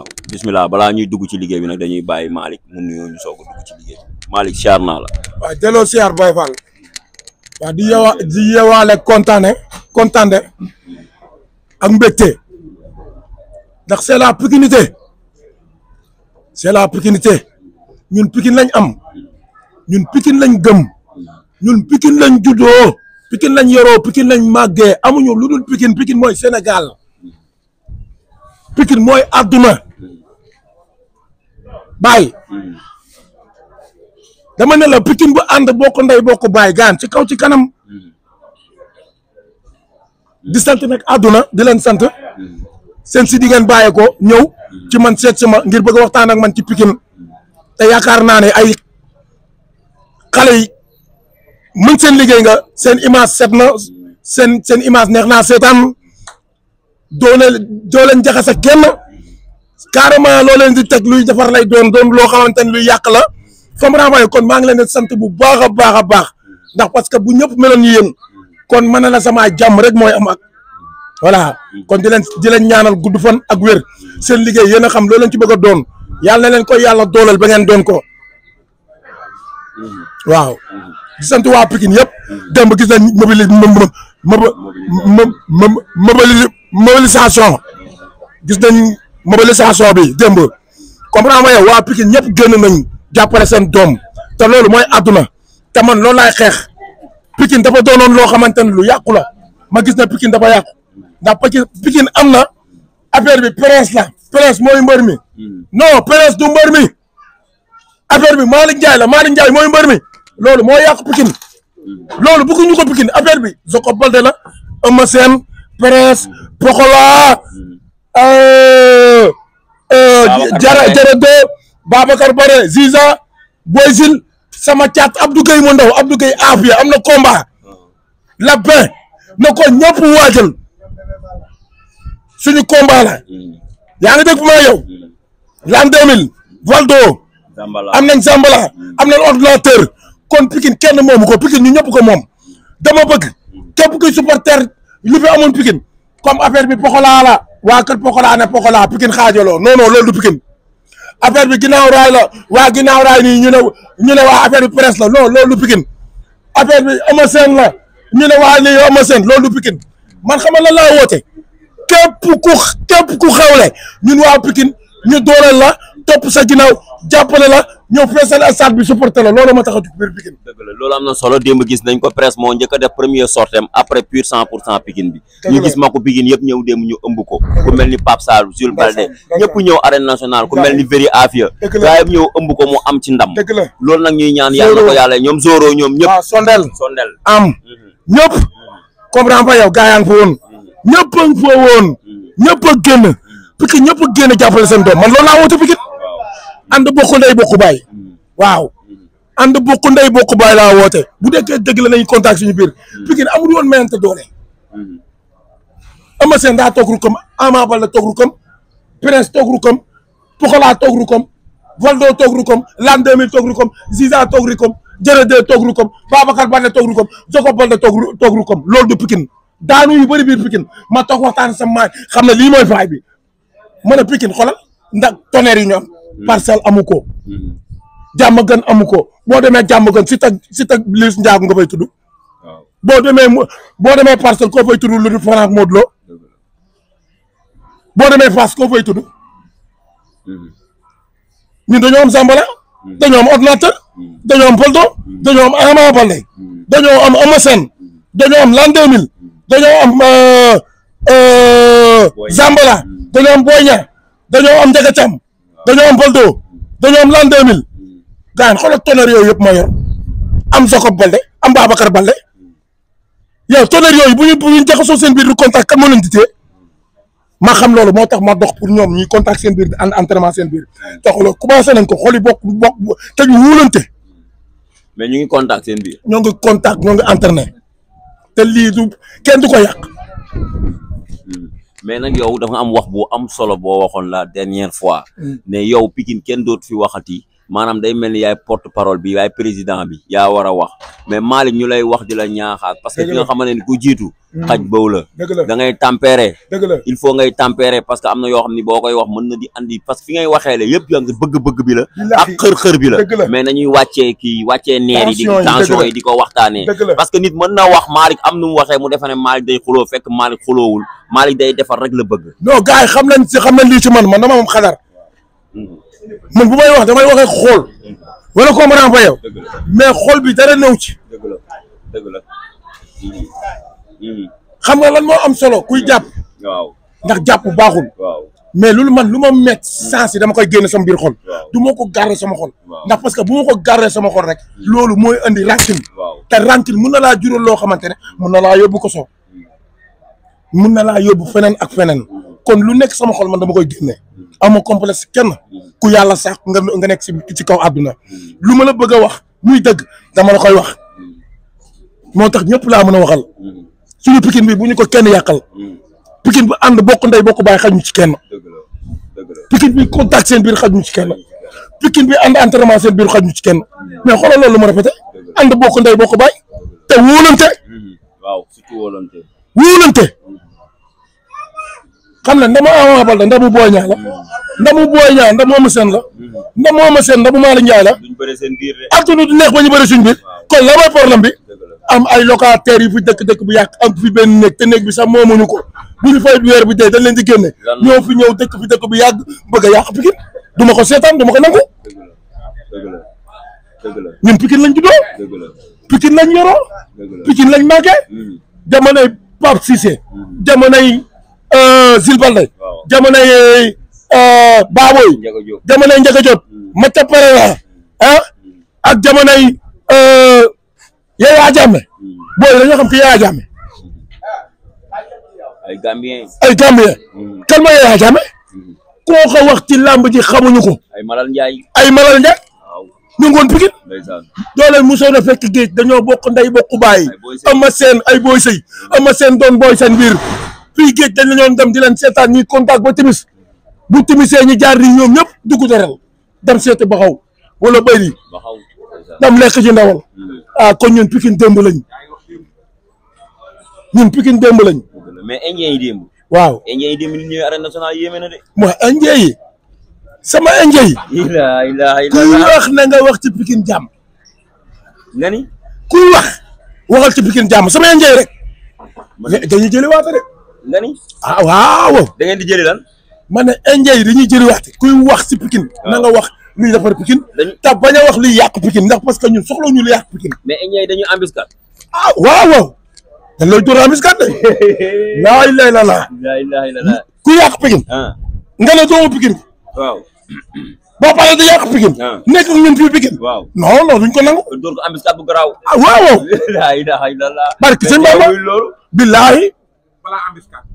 bismillah balaa ñuy dugg ci liggéey bi nag dañuy bàyyi Malick mu nuyoo ñu soog a dugg ci liggéey bi Malick siyaar naa la. waaw delloo siyaar Baye Fall waaw di yeewaale kontaane ak mbégte ndax c'est la pikinité ñun pikin lañ am ñun pikin lañ gëm ñun pikin lañ juddoo pikin lañ yoroo pikin lañ màggee amuñu lu dul pikin mooy Sénégal pikin mooy àdduna baay dama ne la pikin bu ànd bokk ndey bokk baay gaan ci kaw ci kanam di sant nag àdduna di leen sant seen si di ngeen bàyyee ko ñëw ci man seet sama ngir bëgg a waxtaan ak man ci pikin te yaakaar naa ne ay xale yi mën seen liggéey nga seen image set na seen image neex naa seetaan doo leen jaxase kenn carrément loo leen di teg luy defar lay doon loo xamante ne luy yàq la fa mu renvoyé kon maa ngi leen di sant bu baax a baax ndax parce que bu ñëpp meloon ni yéen kon mën na la sama jàmm rek mooy am ak voilà kon di leen ñaanal gudd fan ak wér seen liggéey yéen a xam loo leen ci bëgg a doon yàlla na leen koy yàlla dooleel ba ngeen doon ko waaw di sant waa Pikine yëpp démb gis nañ mobilisation gis nañ mobilisation bi démb comprendre nga yow waa Pikine ñëpp génn nañ jàppale seen doom te loolu mooy àdduna te man loolu laay xeex Pikine dafa doonoon loo xamante ne lu yàqu la ma gis na Pikine dafa yàqu ndax Pikine am na affaire bi Prince la Prince mooy mbër mi non Prince du mbër mi affaire bi Malick Ndiaye la Malick Ndiaye mooy mbër mi loolu moo yàqu Pikine loolu bëgguñu ko Pikine affaire bi Zoko Balde la Eumeu Sène Prince Pokola Jara Do Babacar Bare Ziza Boy Sil sama caat Abdou Gueye mu ndaw Abdou Gueye Afia am na combat la paix na ko ñëpp waajal suñu combat la yaa ngi dégg fu ma yow l'an 2000 Valdo am nañ Zambala am nañ ordinateur kon Pikine kenn moomu ko Pikine ñu ñëpp ko moom dama bëgg képp kuy supporter lu fi amoon Pikine comme affaire bi Pokola la waa kër Pokola ne Pokola Pikine xaajaloo non loolu du Pikine affaire bi ginnaaw raay la waa ginnaaw raay nii ñu ne waa affaire bi presse la non loolu du Pikine affaire bi Eumeu Sène la ñu ne waa lii Eumeu Sène loolu du Pikine man xam nga lan laa woote képp ku xewle ñun waa Pikine ñu dooleel la topp sa ginnaaw jàppale la ñëw feesal stade bi supporter la loolu ma tax a jug biir Pikine. dëgg la loolu am na solo démb gis nañ ko presse moo njëkk a def premier sortem après pur 100% Pikine bi ñu gis ma ko Pikine yëpp ñëw démb ñu ëmb ko ku mel ni Pape Sarr Jules Balde ñëpp ñëw arène nationale ku mel ni Véri Afia gaa yëpp ñëw ëmb ko mu am ci ndam loolu nag ñuy ñaan yàlla na ko yàlla ñoom Zoro ñoom ñëpp sondel am ñëpp comprend pas yow gaa yaa ngi fa woon ñëpp a ngi fa woon ñëpp a génn Pikine ñëpp a génn jàppale seen doom man loolu laa woote Pikine ànd bokk ndey bokk baay waaw ànd bokk ndey bokk baay laa woote bu dekkee dëgg la nañu contact suñu biir Pikine amul woon mayante doole Eumeu Sène daa toog rukam Ama Baldé toog rukam Prince toog rukam Pokola toog rukam Valdo toog rukam l'an 2000 toog rukam Ziza toog rukam Jara De toog rukam Babacar Baldé toog rukam Zoko Balde toog rukam loolu du Pikine daanu yu bëri biir Pikine ma toog waxtaan sama maay xam ne lii mooy faay bi mën a Pikine xoolal ndax tonnerre yi ñu am Parcelles amu ko jàmm gën amu ko boo demee jàmm gën si tag Liss Ndiago nga fay tudd boo demee Parcelles koo fay tudd lu dul Franc Modou Lo boo demee Fass koo fay tudd ñun dañoo am Zambala dañoo am ordinateur dañoo am Valdo dañoo am Ama Baldé dañoo am Eumeu Sène dañoo am l'an 2000 dañoo am Zambala dañoo am Boy Niang dañoo am Ndiaga Thiam dañoo am Valdo dañoo am l'an 2000 gars yi xoolal tonnerre yooyu yëpp ma yor am Zoko Balde am Babacar Balde yow tonnerre yooyu bu ñu jaxasoo seen biir du contact kan moo leen di téye ma xam loolu moo tax ma dox pour ñoom ñuy contact seen biir entraînement seen biir te xoolal commencé nañ ko xool yi bokk te ñu wóolante. mais ñu ngi contact seen biir. ñoo ngi contact ñoo ngi entraîné te lii du kenn du ko yàq. mais nag yow dafa am wax bu am solo boo waxoon la dernière fois ne yow Pikine kenn dootu fi waxati maanaam day mel ni yaay porte parole bi yaay président bi yaa war a wax mais Malick ñu lay wax di la ñaaxaat parce que ki nga xamante ni ku jiitu xaj bëw la da ngay tempérer il faut ngay tempérer parce que am na yoo xam ni boo koy wax mën na di andi parce que fi ngay waxee la yëpp yaa ngi bëgg-bëgg bi la ak xër-xër bi la mais nañuy wàccee neer yi di tension yi di ko waxtaanee parce que nit mën na wax Malick am nu mu waxee mu defe ne Malick day xuloo fekk Malick xuloowul Malick day defar rek la bëgg non gars yi xam nañ lii ci man dama am xadar man bu may wax damay waxee xool wala comprendre ba yow mais xool bi dara néew ci dëgg la xam nga lan moo am solo kuy jàpp waaw ndax jàpp baaxul mais loolu man lu ma met sens yi dama koy génne sama biir xol du ma ko garder sama xol ndax parce que bu ma ko garder sama xol rek loolu mooy andi rancune te rancune mun na laa jural loo xamante ne mun na laa yóbbu ko soo mun na laa yóbbu feneen ak feneen kon lu nekk sama xol man dama koy génne ama complexe kenn ku yàlla sax nga nekk ci kaw àdduna lu ma la bëgg a wax muy dëgg dama la koy wax moo tax ñëpp laa mën a waxal suñu Pikine bi bu ñu ko kenn yàqal Pikine bu ànd bokk ndey bokk baay xaj ñu ci kenn Pikine bi contact seen biir xaj ñu ci kenn Pikine bi ànd entraînement seen biir xaj ñu ci kenn mais xoolal loolu ma répété ànd bokk ndey bokk baay te wóolante waaw surtout wóolante xam ne ndama Ama Baldé ndamu Boy Niang la ndamu Boy Niang ndamu Eumeu Sène la ndamu Eumeu Sène ndamu Malick Ndiaye la adduna du neex ba ñu bëri suñ biir kon la mooy problème bi am ay locataires yi fi dëkk bu yàq am fi benn néeg te néeg bi sax moomuñu ko bu ñu fay weer bi dee dañ leen di génne ñoo fi ñëw dëkk bu yàgg bëgg a yàq Pikine du ma ko seetaan du ma ko nangu ñun Pikine lañ juddoo Pikine lañ yoroo Pikine lañ màggee jamonoy Pape Cissé jamonoy Jules Baldé jamonoy Baboy jamonoy Ndiaga Diop Macha Pereira ak jamonoy Yaya Jammeh booy dañoo xam ki Yaya Jammeh ay Gambien kan ma Yaya Jammeh koo ko wax ci làmb ji xamuñu ko ay Malal Ndiaye ñu ngoon Pikine doole mosoon a fekk géej dañoo bokk ndey bokk baay Ama Sène ay Boy Sey Ama Sène doon booy seen biir fii géej dañ la ñoon dem di leen seetaan ñuy contact ba timis bu timisee ñu jaar ni ñoom ñëpp dugg derel dem seeti baxaw wala bëri dem lekk ci ndawal kon ñun Pikine démb lañ mais indien yi démb waaw indien yi démb ni ñëw arène nationale yéeme na de mooy indien yi sama indien yi kuy wax na nga wax ci Pikine jàmm nga ni kuy waxal ci Pikine jàmm sama indien yi rek dañuy jëli waate de nga ni waaw da ngeen di jëli lan ma ne indien yi dañuy jëli waate kuy wax ci Pikine na nga wax luy defar Pikine te bañ a wax luy yàq Pikine ndax parce que ñun soxla ñu lu yàq Pikine mais indien yi dañuy embuscade waaw dañ lay door embuscade de laa ilaaha illallaah ku yàq Pikine nga ne doomu Pikine waaw boo paree da yàq Pikine nekk ak ñun fii Pikine non duñ ko nangu door ko embuscade bu garaaw waaw laa ilaaha illallaah barke sëñ Bamba loolu billaahi balaa embuscade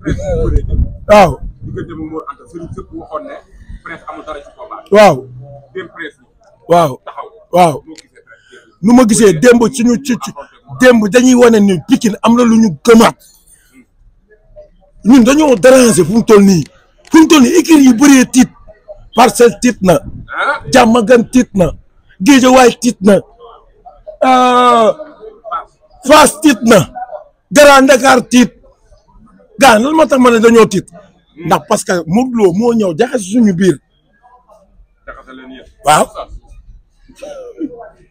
waaw diggante moom moo anta sëriñ sëpp waxoon ne presse amul dara ci combat waaw dem presse waaw taxaw waaw nu ma gisee démb suñu ci démb dañuy wane ni Pikine am na lu ñu gëmaat ñun dañoo déranger fu mu toll nii écurie yu bëree tiit Parcelles tiit na Diamaguène tiit na Guédiawaye tiit na Fass tiit na Grand Dakar tiit gaa lan moo tax ma ne dañoo tiit ndax parce que Modou Lo moo ñëw jaxase suñu biir waaw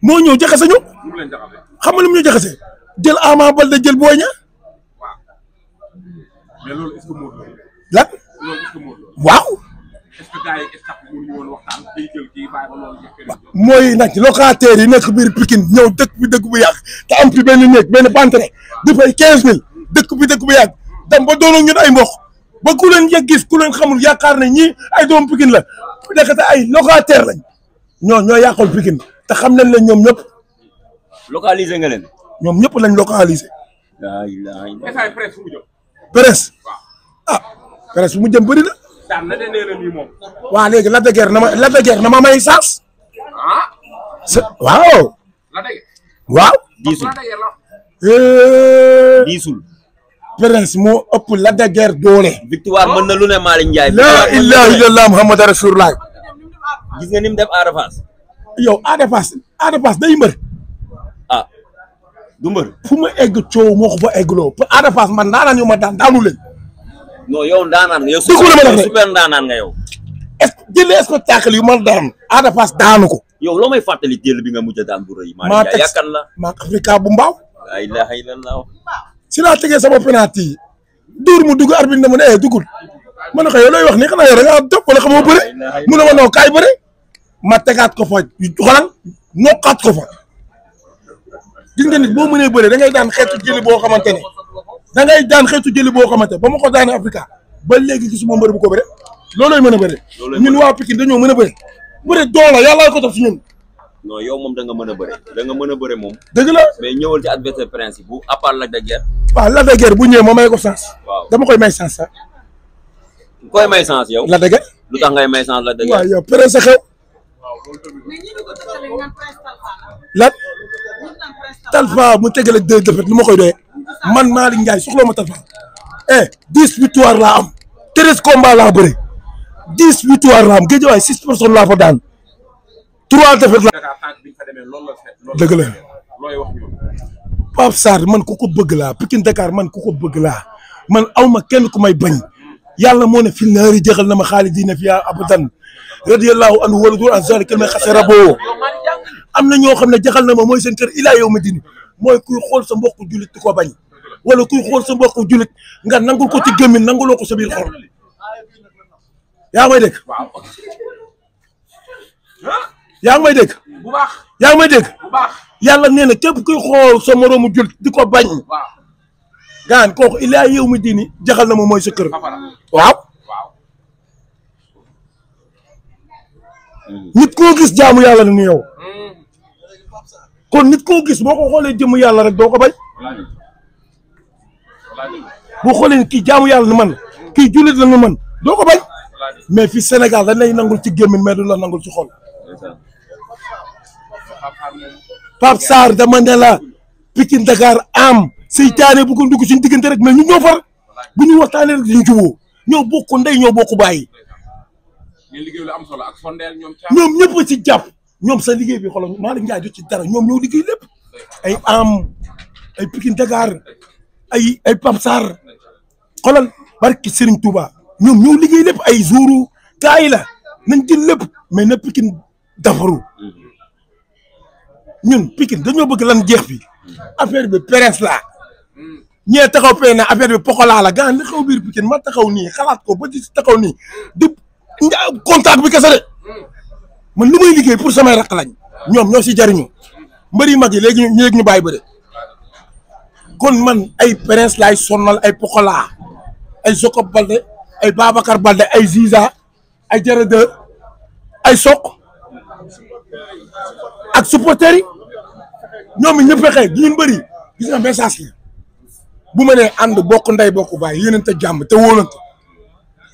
moo ñëw jaxase ñu xam nga lu mu ñu jaxase jël Ama Baldé jël Boy Niang mais loolu est-ce que Modou Lo lan waaw mooy nag locataires yi nekk biir Pikine ñëw dëkk bi dëkk bu yàgg te am fi benn néeg benn bantere di fay 15000 dëkk bi dëkk bu yàgg dem ba doonoo ñun ay mboq ba ku leen yëg gis ku leen xamul yaakaar ne ñii ay doomu Pikine la nekkate ay locataire lañ ñoo yàqal Pikine te xam nañ leen ñoom ñëpp localiser nga leen ñoom ñëpp lañ localiser presse presse bu mu jëm bëri na waaw léegi Lac de Guiers na ma may saas waaw diisul presse moo ëpp Lac de Guiers doole victoire mën na lu ne Malick Ndiaye la ilaha illallah Muhammad rasulullah gis nga ni mu def Ada Fass yow Ada Fass day mbër. ah du mbër. fu ma egg coow moo ko fa eggloo Ada Fass man daanaan yu ma daanu leen. non yow ndaanaan nga yow. super ndaanaan nga yow. jëlee spectacle yu ma daan Ada Fass daanu ko. yow loo may fàttali jël bi nga mujj a daan bu rëy. maa teg yaakaar la maa Afrika bu mbaaw. la ilaha illallah. si laa tegee sama penalty yi dóor mu dugg arbitre na mu ne dugul ma ne ko yow looy wax nii xanaa yow da ngaa topp wala xamoo bëre mu ne ma noo kaay bëre ma tegaat ko fa xoolal nokkaat ko fa gis nga nit boo mënee bëre da ngay daan xeetu jëli boo xamante ne ba ma ko daanee Afrika ba léegi gisuma mbër bu ko bëre loolooy mën a bëre ñun waa Pikine dañoo mën a bëre bëre doole yàlla ko def si ñun. non yow moom da nga mën a bëre moom. dëgg la mais ñëwal ci adversaire principe bu à part Lac de Guiers. waaw Lac de Guiers bu ñëwee ma may ko sens. waaw dama koy may sens sax. koy may sens yow. Lac de Guiers. lu tax ngay may sens Lac de Guiers. waaw yow pere sa xew. Lat Talfa mu tegale 2 défaites lu ma koy doyee man Malick Ndiaye soxla ma Talfa 10 victoire laa am 13 combats laa bëre 10 victoire laa am Guédiawaye 6 personnes laa fa daan 3 défaites laa. dëgg la Pape Sarr man ku ko bëgg laa Pikine Dakar man ku ko bëgg laa man aw ma kenn ku may bañ yàlla moo ne fi naari jeexal na ma xaalidina fiihaa abadan radiyallahu anhu wala du an zalika may xase raboo am na ñoo xam ne jaxal na ma mooy seen kër ilaa yow mi dini mooy kuy xool sa mbokku julit di ko bañ wala kuy xool sa mbokku julit nga nangul ko ci gémmin nanguloo ko sa biir xol yaa ngi may dégg yaa ngi may dégg yaa ngi may dégg yàlla nee na képp kuy xool sa moroomu julit di ko bañ gaan kooku ilaa yow mi dini jaxal na ma mooy sa kër waaw nit koo gis jaamu yàlla la ni yow kon nit koo gis boo ko xoolee jëmm yàlla rek doo ko bañ boo xoolee kii jaamu yàlla ni man kii jullit la ni man doo ko bañ mais fi Sénégal dañ lay nangul ci gémmiñ mais du la nangul ci xol Pape Sarr dama ne la Pikine Dakar am seytaane bu ko dugg suñu diggante rek mais ñu ñoo far bu ñu waxtaanee rek ñu juboo ñoo bokk ndey ñoo bokk bàyyi ñoom ñëpp ci jàpp ñoom sa liggéey bi xoolal Malick Ndiaye du ci dara ñoom ñoo liggéey lépp ay am ay Pikine Dakar ay Pape Sarr xoolal barki Serigne Touba ñoom ñoo liggéey lépp ay jouru kaay la nañ jël lépp mais na Pikine dafaru ñun Pikine dañoo bëgg lan jeex bi affaire bi presse la ñee taxaw pee na affaire bi pokolaa la gaan li xaw biir Pikine ma taxaw nii xalaat ko ba di taxaw nii di contact bi kese de man lu may liggéey pour samay rakk lañ ñoom ñoo si jariñu mbëri mag yi léegi ñu bàyyi bëre kon man ay prince laay sonnal ay pokola ay Soko Balde ay Babacar Balde ay Ziza ay Jarade ay Sok ak supporters yi ñoom it ñëpp xëy gi ñu bëri gis nga message yi bu ma nee ànd bokk ndey bokk baay yéeneen te jàmm te wóolante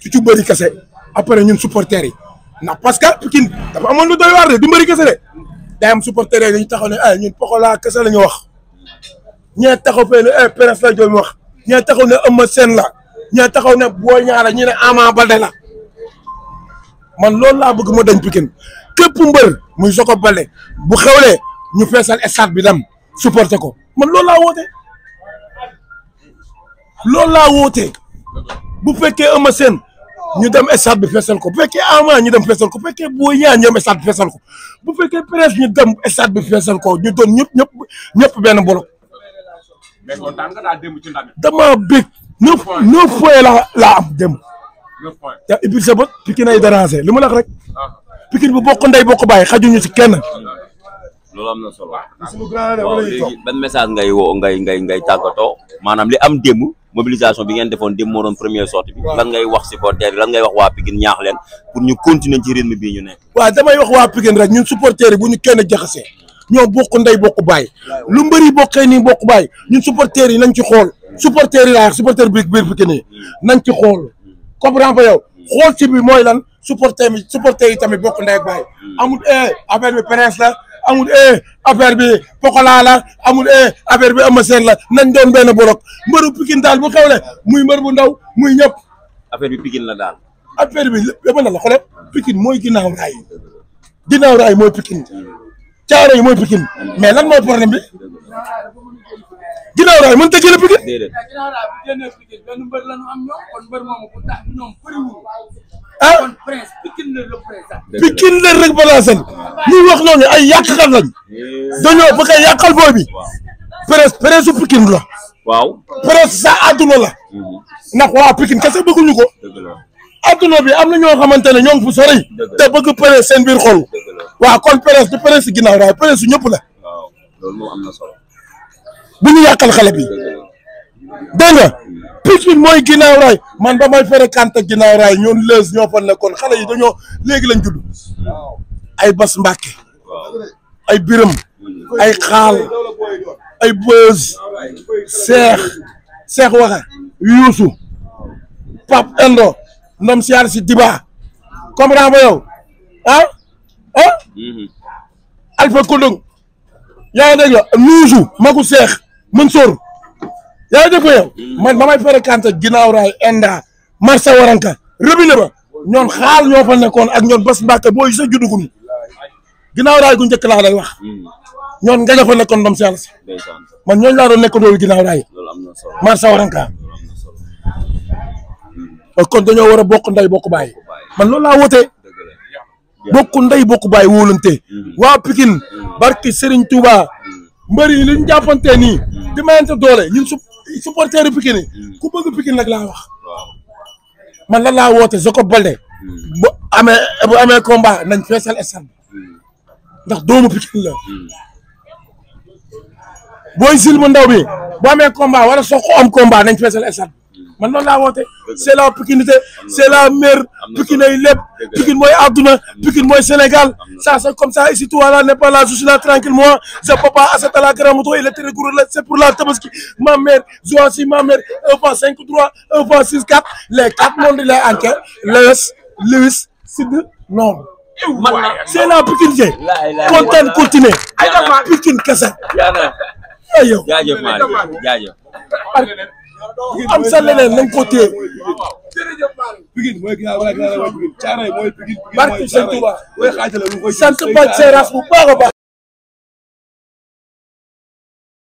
su ci bëri kese après ñun supporters yi ndax parce que Pikine dafa amoon lu doy waar de du mbëri kese de day am supporters yi dañu taxaw ne ñun pokola kese la ñu wax ñee taxaw fee ne presse la jooy wax ñee taxaw ne Eumeu Sène la ñee taxaw ne Boy Niang la ñu ne Ama Baldé la man loolu laa bëgg moo dañ Pikine képp mbër muy Soko Baldé bu xewlee ñu feesal stade bi dem supporter ko man loolu laa woote bu fekkee Eumeu Sène ñu dem stade bi feesal ko bu fekkee Ama ñu dem feesal ko bu fekkee Boy Niang ñu dem stade bi feesal ko bu fekkee presse ñu dem stade bi feesal ko ñu doon ñëpp benn bolok. mais kontaan nga daal démb ci ndam. dama bég 9 points laa am démb. 9 points. te Ibrahima Seba Pikine ay déranger li mu la wax rek. Pikine bu bokk ndey bokk bàyyi xajuñu ci kenn. loolu am na solo. waaw léegi ban message ngay tàggatoo maanaam li am démb mobilisation bi ngeen defoon démb moo doon première sortie bi. lan ngay wax supporters yi lan ngay wax waa Pikine ñaax leen pour ñu continuer ci rythme bii ñu nekk. waaw damay wax waa Pikine rek ñun supporters yi bu ñu kenn jaxasee ñoo bokk ndey bokk bàyyi lu mbëri bokkee nii bokk bàyyi ñun supporters yi nañ ci xool supporters yi laa wax supporters biir Pikine yi nañ ci xool comprendre fa yow xool ci bi mooy lan supporters yi tamit bokk ndey ak bàyyi amul affaire bi presse la amul affaire bi pokola la amul affaire bi Eumeu Sène la nañ doon benn bolok mbëru Pikine daal bu xewle muy mbër bu ndaw muy ñëpp affaire bi Pikine la daal affaire bi dama la xoolal Pikine mooy ginnaaw raay ginnaaw raay mooy Pikine caaro yi mooy Pikine mais lan mooy problème bi ginnaaw raay mënut a jëlee Pikine. déedéet. ah Pikine la représenté ñuy wax noonu ay yàqkat lañ dañoo bëgg a yàqal booy bi presse su Pikine la. waaw. presse sa àdduna la. ndax waa Pikine kese bëgguñu ko. àdduna bi am na ñoo xamante ne ñoo ngi fu sori. te bëgg presse seen biir xol. waaw kon presse du presse ginnaaw raay presse su ñëpp la. waaw loolu moom am na solo. bu ñu yàqal xale bi dégg nga Pikine mooy ginnaaw raay man ba may fréquenté ginnaaw raay ñoon lees ñoo fa nekkoon xale yi dañoo léegi lañ judd ay Bas Mbàkke ay Biram ay Xaal ay Beuz Seex Waxa Yuusu Pape Endo ndom siyaar si Diba comprend ba yow Alpha Kodong yaa ngi dégg la Nuusu Magu Seex Mansour yaa ngi dégg ko yow man ba may fréquenté ginnaaw raay Enda marché Waranka robinet ba ñoon Xaal ñoo fa nekkoon ak ñoon Bas Mbàkke booy sa juddugum ginnaaw raay gu njëkk laa lay wax ñoon nga fa nekkoon ndom siyaar si man ñooñu laa doon nekk doolu ginnaaw raay marché Waranka kon dañoo war a bokk ndey bokk baay man loolu laa wootee bokk ndey bokk baay wóolante waa Pikine barki Serigne Touba mbër yi li ñu jàppante nii di mayante doole ñun supporteru Pikine ku bëgg Pikine nag laa wax man lan laa woote Jacob Baldé bu amee combat nañ feesal stade ndax doomu Pikine la booy sil mu ndaw bi bu amee combat wala sox am combat nañ feesal stade man noonu laa woote c'est la Pikinité c'est la mère Pikine ay lépp Pikine mooy àdduna Pikine mooy Sénégal ça c'est comme ça ici toi là n'est pas là je suis là tranquille moi je peux pas acheter la grande moto il est très gros là c'est pour la Tabaski ma mère Joasi ma mère 1x5-3 1x6-4 les 4 mondes les enquêtes Lewis Sid non c'est la Pikinité kontaan continuer Pikine kese ay yow jaajëf Malick jaajëf. am sa leneen nañ ko téye Pikine mooy ginnaaw raay Pikine Caaroy mooy Pikine barke Sëñ Tuuba sant ba seeraas bu baax a baax